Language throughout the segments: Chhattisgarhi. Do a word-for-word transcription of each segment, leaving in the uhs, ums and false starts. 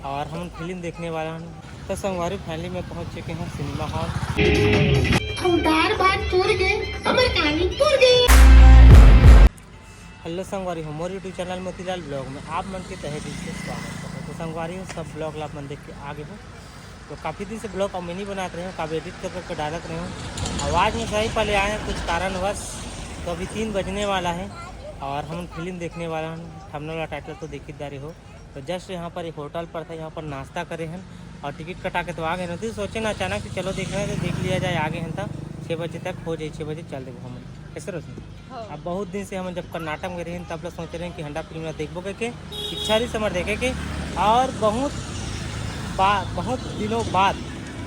और हम फिल्म देखने वाला हन। तो संगवारी, finally मैं पहुंच चुके हैं सिनेमा हॉल। अउ दार भात चुर गे, हमर कहानी चुर गे। हेलो संगवारी हो, मोर YouTube चैनल मोतीलाल ब्लॉग में आप मन के तहे दिल से स्वागत है। तो संगवारी हो, सब ब्लॉग ला आप मन देख के आगे हो। तो काफ़ी दिन से ब्लॉग अब मैं नहीं बनात रहे हूँ, काफ़ी एडिट कर करके डालत रहे हूँ। आवाज़ में सही पहले आए हैं कुछ कारणवश, तो अभी तीन बजने वाला है और हम फिल्म देखने वाला हन। थंबनेल और टाइटल तो देखित दारे हो। तो जस्ट यहाँ पर एक होटल पर था, यहाँ पर नाश्ता करे हन और टिकट कटा के तो आ गए हन। तो सोचे ना अचानक से चलो देख रहे हैं, तो देख लिया जाए, आ गए हन। तो छः बजे तक हो जाए, छः बजे चल देबो हमन। कैसे रोशनी? हाँ। अब बहुत दिन से हम जब कर्नाटक में रहे तब लोग सोच रहे हैं कि हंडा फिल्म ला देखबो करके, इच्छा रही हमर देखे के। और बहुत बा, बहुत दिनों बाद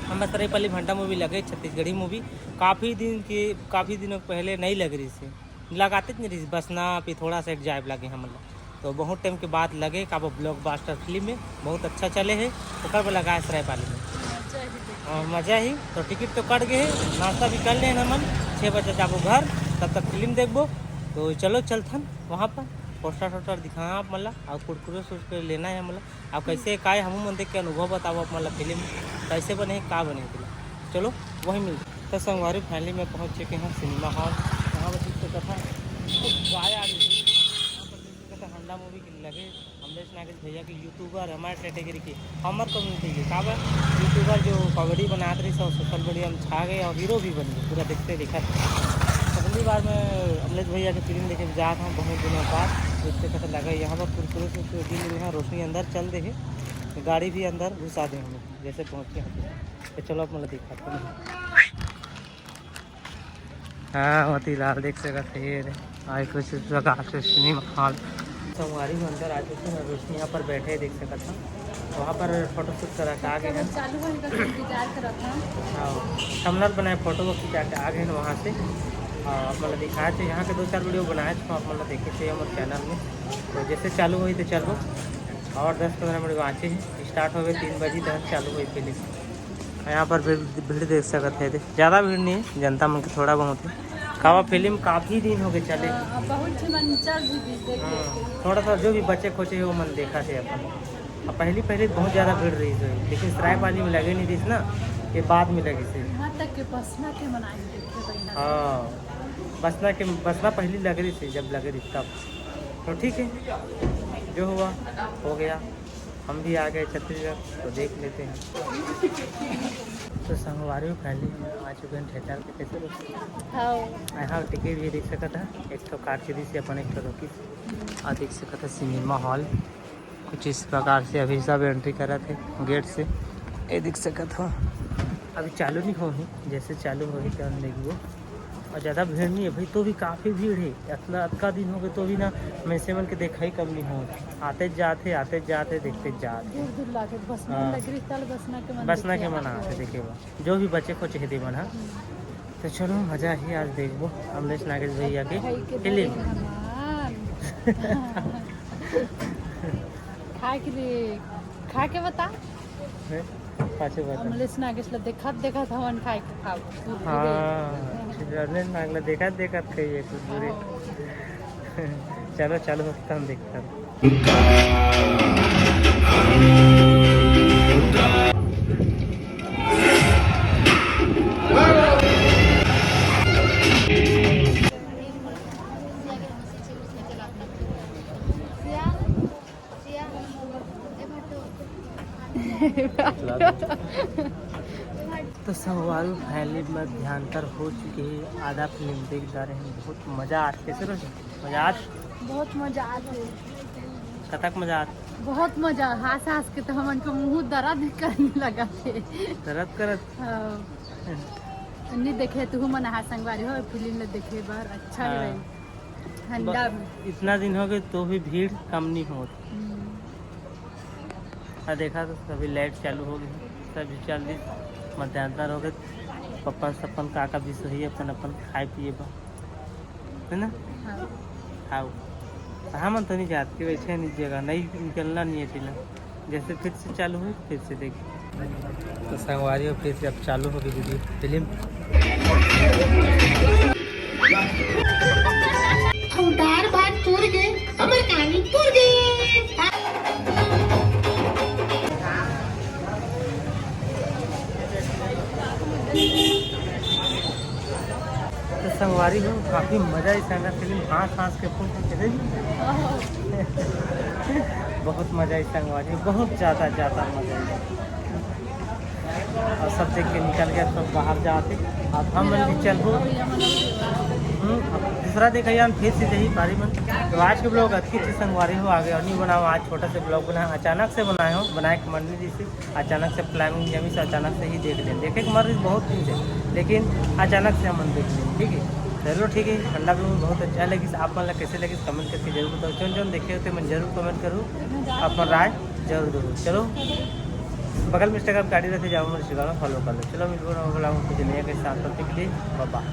हम सरायपाली भंडा मूवी लगे, छत्तीसगढ़ी मूवी। काफ़ी दिन के, काफ़ी दिनों पहले नहीं लग रही थी, लगाते नहीं रही बसना, फिर थोड़ा सा एक जाइब लगे हम लोग। तो बहुत टाइम के बाद लगे काबो ब्लॉकबस्टर फिल्म में, बहुत अच्छा चले है, ओकर पर लगा है सरायपाली में। मजा ही देख। हाँ, मजा ही। तो टिकट तो कट गए है, नाश्ता भी कर लेन हमन, छः बजे जाबो घर, तब तक फिल्म देखबो। तो चलो चलथन वहाँ पर, पोस्टर वोस्टर दिखा आप मन ला, और कुरकुरे सुरकुरे लेना है हमन ला। अब कैसे काय हमू मन देख के अनुभव बताओ आप मन ला, फिल्म कैसे बने है, का बने है तेला। चलो वही मिलते। तो संगवारी, finally मैं पहुँच चुके हैं सिनेमा हॉल। यहाँ पर देख सकत हन, तो गाय आ गई। यहाँ पर देख सकत हन, हंडा मूवी के लगे, अमलेश नागेश भैया के YouTuber हमारे कैटेगरी के, हमार कम्युनिटी के, काबर YouTuber जो कॉमेडी बनात रही और सोशल मीडिया में छा गए और हीरो भी बन गए, पूरा देखते देखत। पहली बार मैं अमलेश भैया के फिल्म देखे जात हूँ बहुत दिनों बाद। देखते कैसे लगा यहाँ पर कुरकुरे से तो दिल यहाँ रोशनी अंदर चल दे है, गाड़ी भी अंदर घुसा दे हमें, जैसे पहुँच के हम। तो चलो आप मतलब दिखाते हैं। हाँ, मोतीलाल देख सकत है, ये रे, आज कुछ इस प्रकार से सिनेमा हॉल। संगवारी हो, अंदर आ चुके हैं, रोशनी यहाँ पर बैठे हैं, देख सकत है। वहाँ पर फोटो शूट करा के आ गए हैं। चालू होने का इंतजार करत हन। हाँ, थंबनेल बनाए, फोटो वो खिंचा के आ गए हैं वहाँ से। हाँ, आप मतलब दिखाए थे, यहाँ के दो चार वीडियो बनाए थे, आप मतलब देखे थे हमारे चैनल में। तो जैसे चालू हुई तो चलो, और दस पंद्रह मिनट बाँचे हैं, स्टार्ट हो गए, तीन बजे तक चालू हुई फिल्म। यहाँ पर भीड़, भीड़ देख सकत है, ज़्यादा भीड़ नहीं है, जनता मन के थोड़ा बहुत है। काबर फिल्म काफ़ी दिन हो गए चले। हाँ, अब बहुत झन मन चल भी गई देखे। हाँ, थोड़ा सा जो भी बचे खोचे है वो मन देखा थे अपन। अब पहली पहली बहुत ज़्यादा भीड़ रही थी, लेकिन सरायपाली में लगे नहीं रही ना, ये बाद में लगी थी। यहाँ तक के बसना के मन आए देखे बहिना। हाँ, बसना के, बसना पहली लग रही थी, जब लग रही तब। तो ठीक है, जो हुआ हो गया, हम भी आ गए छत्तीसगढ़, तो देख लेते हैं। तो संगवारी हो, finally हम आ चुके हैं थिएटर के। कैसे लोग? हाँ। हाँ, टिकट भी देख सकत है, एक ठो काट के दी से अपन, एक ठो रोकी। आ देख सकत है सिनेमा हॉल कुछ इस प्रकार से अभी सब एंट्री करत है गेट से। ये देख सकत हो, अभी चालू नहीं हो है, जैसे चालू हो है तो हम देखबो। और ज़्यादा भीड़ नहीं है भाई, तो भी काफ़ी भीड़ है। इतना, अतका दिन हो गए तो भी ना, मैं से मन के देखा ही कम नहीं हो। आते जाते, आते जाते, देखते जाते। दूर दूर लागे बसना हाँ। लग रही, तल बसना के मन बसना देखे के मन आते। आते देखे बा। जो भी बचे खोचे है दे मन, हाँ। हम्म। तो चलो, मजा ही आज देखबो अमलेश नागेश भैया के भाई के फिल्म। भगवान। खा के दे, खा के बता। हैं? पाछे बता। अमलेश नागेश ला देखत देखत हवन खाए के खाओ। हाँ, अमलेश नागेश ला देखत देखत खाइए कुरकुरे। हाँ। चलो, चालू होता हम देखते हैं। तो संगवारी हो, finally मध्यांतर हो चुके है, आधा फिल्म देख डारे हैं। बहुत मजा आत, कैसे रोज मजा आत? बहुत मजा आत है। कतक मजा आत? बहुत मजा, हंस हंस के तो हमन के मुंह दर्द करने लगा थे। दर्द करत? हाँ। नहीं देखे तू मन हा संगवारी हो, फिल्म ले देखे बार अच्छा हाँ। है भाई। हंडा ब-, इतना दिन हो गए तो भी भीड़ कम नहीं होत। हम्म। आ देखा तो सभी लाइट चालू हो गई, सभी चल दी, मध्यांतर हो गए। पप्पन सप्पन का का भी सही अपन अपन खाए पिए बा, है ना? हाँ। खाओ। हमन तो नहीं जात के बैठे नहीं जगह, नहीं निकलना नहीं है टीला। जैसे फिर से चालू हुई, फिर से देखिए। तो संगवारी हो, फिर से अब चालू हो गई वीडियो फिल्म। अउ दार भात चुर गे, हमर कहानी चुर गे। तो संगवारी हो, काफ़ी मज़ा आई संगत, लेकिन हंस हंस के फूल के दे। बहुत मज़ा आई संगवारी, बहुत ज़्यादा ज़्यादा मज़ा आई। और सब देख के निकल गया, सब बाहर जाते। अब हम मन भी चलबो। हम्म, अब दूसरा देखा यार, फिर से यही पारी मन। तो आज के ब्लॉग अतकी चीज संगवारी हो आगे और नहीं बनाओ। आज छोटा से ब्लॉग बनाया, अचानक से बनाए हो, बनाए के मन नहीं जैसे अचानक से प्लानिंग जमी से अचानक से ही देख लें। देखे के मर रही बहुत दिन से, लेकिन अचानक से हमन देख लें। ठीक है, चलो ठीक है, ठंडा ब्लॉग बहुत अच्छा लगी। आप मन ला कैसे लगी कमेंट करके जरूर बताओ। जौन जौन देखे होते मन जरूर कमेंट करूँ, अपन राय जरूर दो। चलो, बगल में इंस्टाग्राम के आईडी रहते, जाओ मेरे इंस्टाग्राम फॉलो कर लो। चलो मिलबो ना, बोला कुछ नया के साथ, तब तक के लिए बाय बाय।